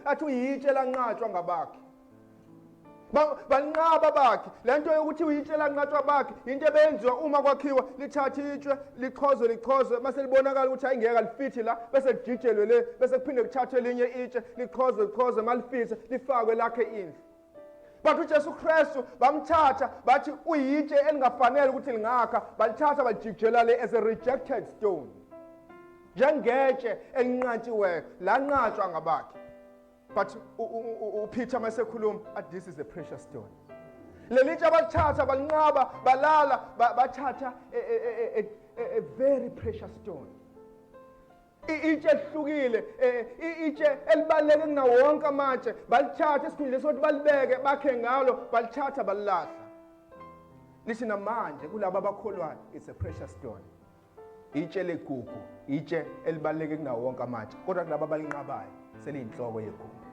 Athi uyitshe lanqatshwa ngabakhe. Banqaba bakhe lento yokuthi uyitshe lanqatshwa bakhe, into ebenziwa uma kwakhiwa, lithathe itshe, lichozwe, lichozwe, mase libonakala ukuthi ayingeke alifithi la, bese lijijelwe le, bese kuphinde kuthathwe elinye itshe, lichozwe, lichozwe, malifithe, lifakwe, lakhe indlu. But uJesu Kristu bamthatha bathi uyitshe elingafanele ukuthi lingakha, balithatha balijikijela le as a rejected stone, njengetshe elinqantshiweyo, lanqatshwa ngabakhe. But uPeter masekhuluma athi, "This is a precious stone." Leli tshe abalithatha, balinqaba, balala, bathatha a very precious stone, itshe elihlukile, itshe elibaluleke kunawo wonke amatshe. Balithatha esikhundleni sokuthi balibeke bakhe ngalo, balithatha balilahla. Lithi namanje kulabo abakholwayo it's a precious stone, itshe legugu, itshe elibaluleke kunawo wonke amatshe, kodwa kulabo abalinqabayo seliyinhloko yegumbi.